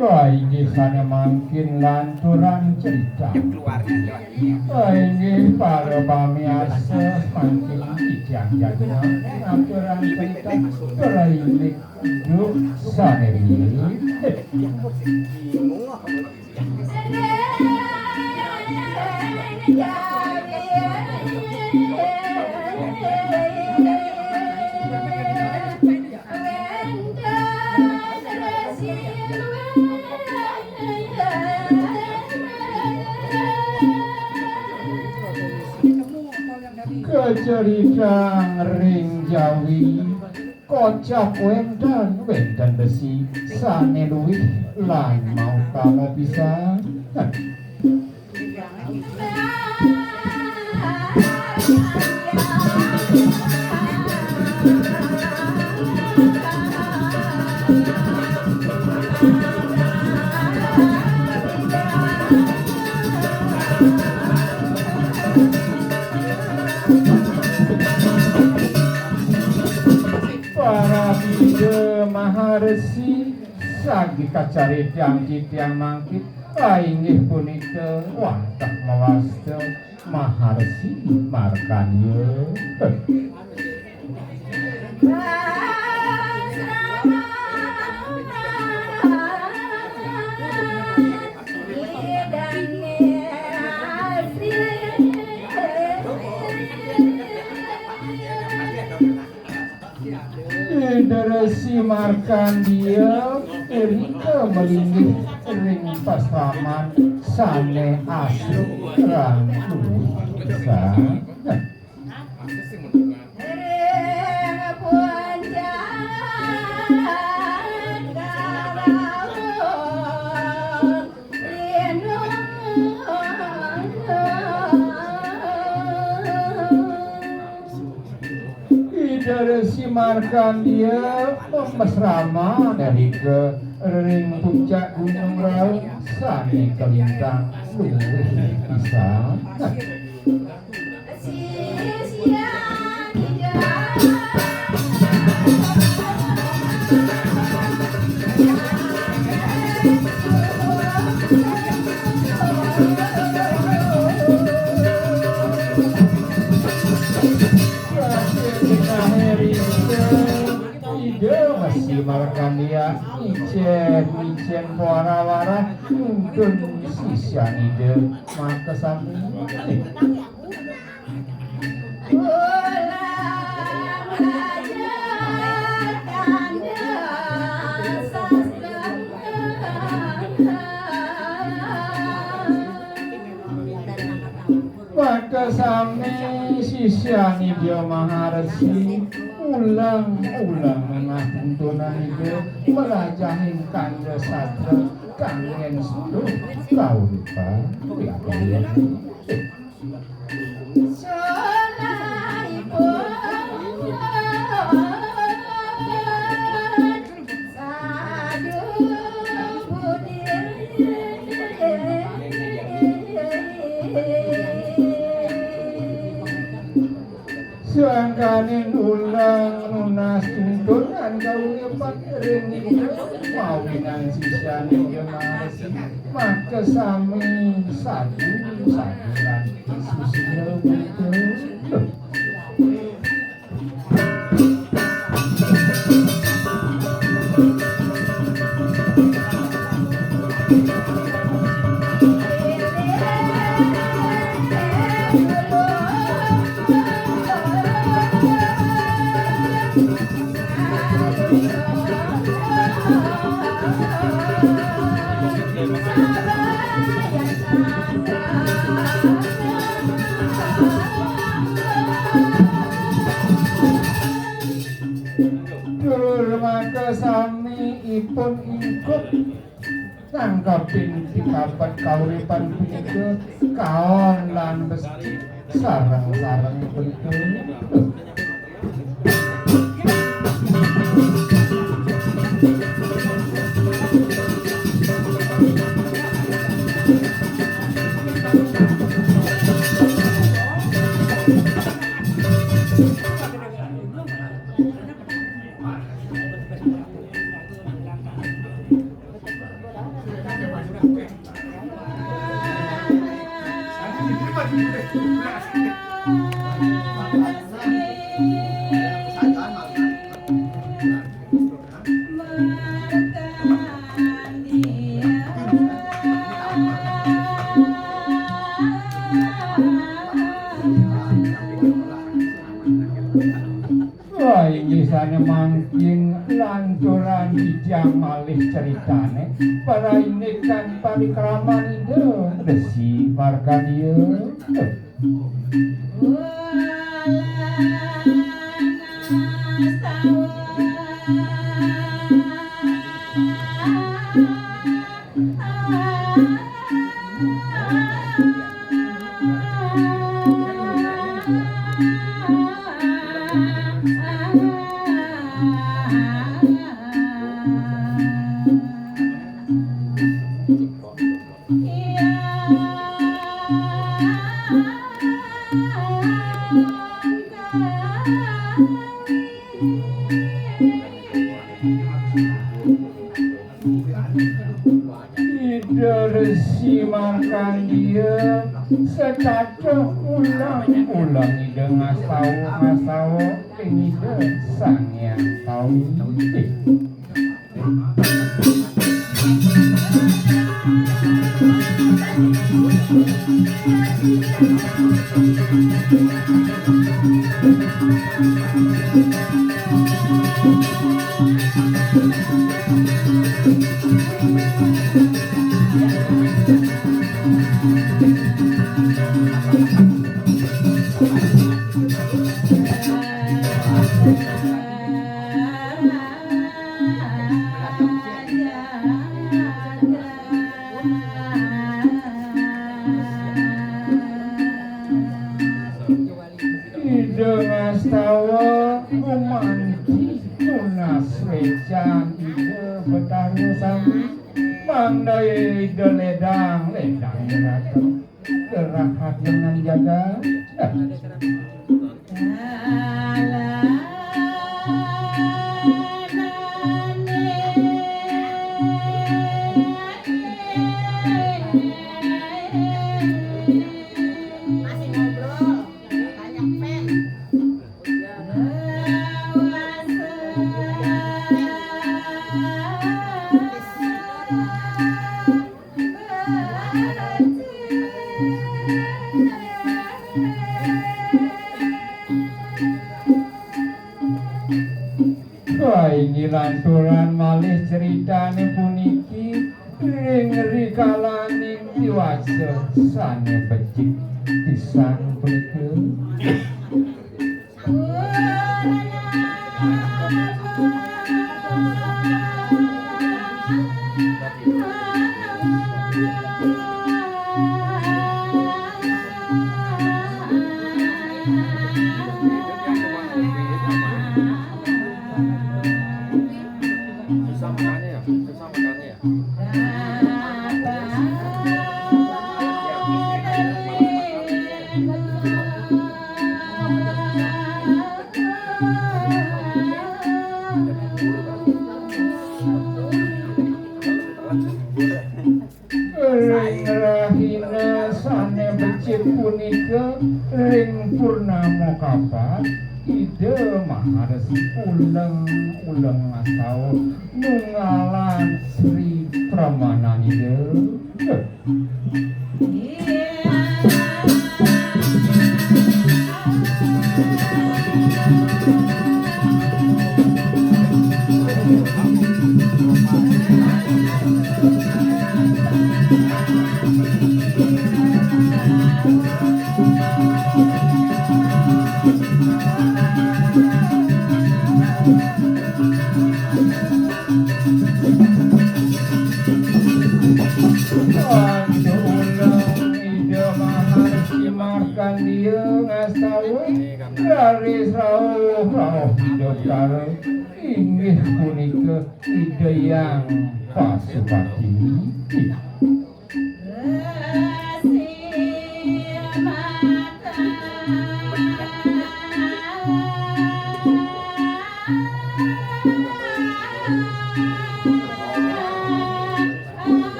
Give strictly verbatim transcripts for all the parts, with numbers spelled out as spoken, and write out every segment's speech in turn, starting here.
Wah, inggih sané mangkin lanturang cerita. Wah, inggih para pamiarsa mangkin titiang jagi lanturang cerita. Wah, inggih duh sané riin. Kacaritang ring Jawi, kocap wénten, wénten besi sané luih lan mautama pisan. Para Ida Maharesi, sagi kacaritang titiang mangkin, inggih punika wantah mawasta Maharesi Markandeya. Ida Resi Markandeya irika malinggih ring pasraman sané asri lan luih pisan. Ida Resi Markandeya masrama irika ring puncak Gunung Raung sané kalintang luih pisan. Ida Resi Markandeya icén-icén pawarah-warah nuntun sisian Ida makasami. Makasami sisian Ida Maharesi, ulang-ulang nunas tuntunan Ida, mlajahing kanda sastra kanggén suluh kauripan. Sangkaning ulang nunas tuntunan kauripan ring Ida, mawinan sisian Ida Maharesi, makasami sadu, sadu lan susila punika. Durmaka sami ipun ingkup nangkapin pitapat kauripan punika kaon lan besti sareng-sareng punika. Wah, inggih sané mangkin lanturan titiang malih critané, paraindikan parikraman Ida Resi Markandia. Ida Resi Markandia secacah ulang-ulang Ida ngastawa-ngastawa ring Ida Sang Hyang Kawi. Ida ngastawa gumanti nunas wécan Ida Betara Sami, mangda Ida lédang, lédang Ida ratna. Gerah hati nang jaga. Masih ngobrol, banyak fans. Wah, inggih lanturan malih critané puniki ring rikalaning diwasa sané becik pisan punika. Susah makannya ya, susah makannya ya. Ring rahina sané becik punika, ring purnama kapat, Ida Maharesi uleng-uleng ngastawa nunggalan Sri Pramananida. Ida Maharsi Markandia ngastawa, raris rauh-rauh Ida Betara, inggih punika Ida Hyang Pasupati.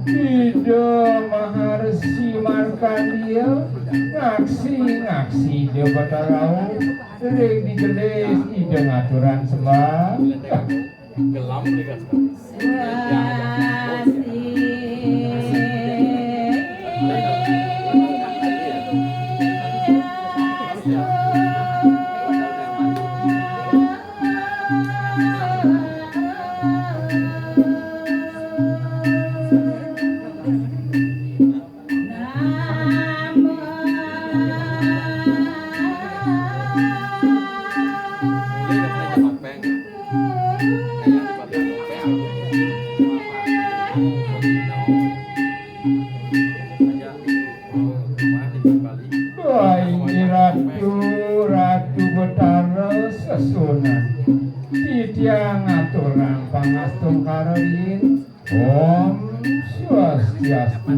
Ida Maharsi Markandia ngaksi-ngaksi Ida Betara rauh, ring digelis Ida ngaturang sembah. Gelam dikasih. Wah, inggih Ratu, Ratu Betara sesuunan. Titiang ngaturang pangastungkara riin. Om Swastiastu.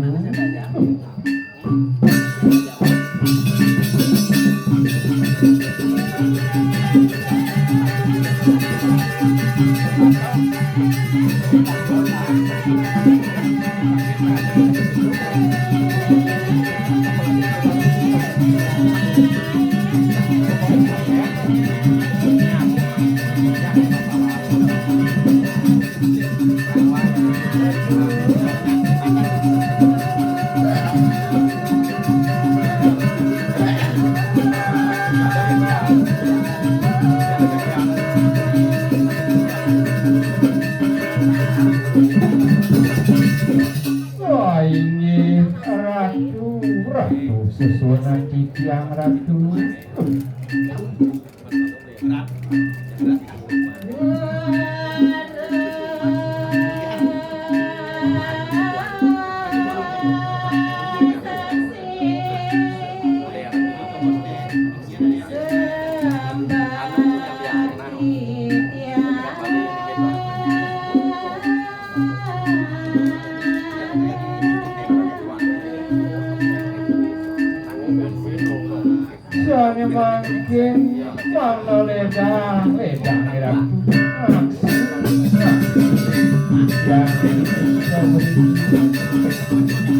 Wah, inggih Ratu, Ratu sesuunan titiang Ratu. Sané mangkin mangda lédang-lédang Ratu. Aksi, aksi. Yang ini bisa beri.